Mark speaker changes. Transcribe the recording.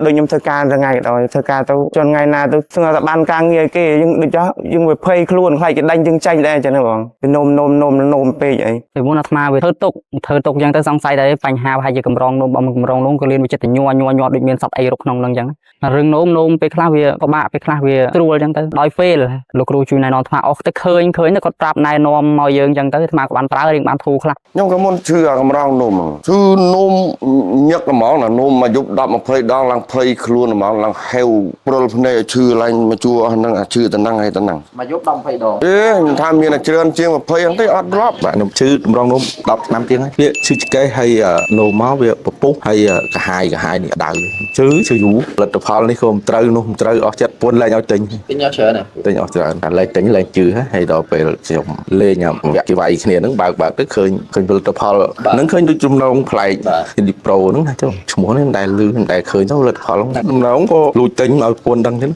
Speaker 1: ដូចខ្ញុំធ្វើការថ្ងៃក៏ដោយធ្វើការទៅចន់ថ្ងៃណាទៅស្ងើតែបានការងារគេយើងដូចចោះយើងវាភ័យខ្លួនខ្លាចគេដេញយើងចាញ់ដែរអញ្ចឹងណាបងវានោមនោមនោមនោមពេកអី
Speaker 2: ពីមុនអាត្មាវាធ្វើទុកធ្វើទុកអញ្ចឹងទៅសង្ស័យតែបញ្ហាប្រហែលជាកម្រងនោមបើមិនកម្រងនោមក៏លៀនវាចិត្តតែញ័រញ័រញ័រដូចមានសត្វអីរុកក្នុងហ្នឹងអញ្ចឹងរឿងនោមនោមពេលខ្លះវាពិបាកពេលខ្លះវាស្រួលអញ្ចឹងទៅដោយពេលលោកគ្រូជួយណែនាំអាត្មាអស់ទៅឃើញឃើញទៅគាត់ប្រាប់ណែនាំមកយើងអញ្ចឹងទៅអាត្មាក៏បានប្រើរៀងបានធូរខ្លះ
Speaker 3: ខ្ញុំក៏មុនឈឺអាកម្រងនោមហ្នឹងឈឺនោមញឹកហ្មងណានោមមកយប់10 20ដងឡើងភ័យខ្លួនហ្មងឡើងហេវព្រុលភ្នែកឲ្យឈឺឡើងមកជួអស់ហ្នឹងអាឈឺតំណឹងហើយតំណឹង
Speaker 4: មកយប់10 20ដង
Speaker 3: អេខ្ញុំថាមានតែច្រើនជាង20ហ្នឹងទេអត់រាប់
Speaker 5: បាទខ្ញុំឈឺតម្រងនោម10ឆ្នាំជាងហើយវាឈឺចង្កេះហើយនោមមកវាពពុះហើយកាហាយកាហាយនេះដៅឈឺឈឺយូរផលិតផលនេះក៏មិនត្រូវនោះមិនត្រូវអស់ចិត្តពុនលែងឲ្យទិញ
Speaker 4: ទិញអស់ច្រើនហ៎
Speaker 5: ទិញអស់ច្រើនតែលែងទិញលែងជឿហើយដល់ពេលខ្ញុំលេងវគ្គជីវាយគ្នាហ្នឹងបើកបើកទៅឃើញឃើញផលិតផលហ្នឹងឃើញដូចចំណងប្លែកឌីប្រូហ្នឹងណាចុះឈ្មោះនេះមិនដែលឮមិនដែលឃើញទៅផលិតផលហ្នឹងតម្រងក៏លួចទិញឲ្យពុនដឹងចឹង។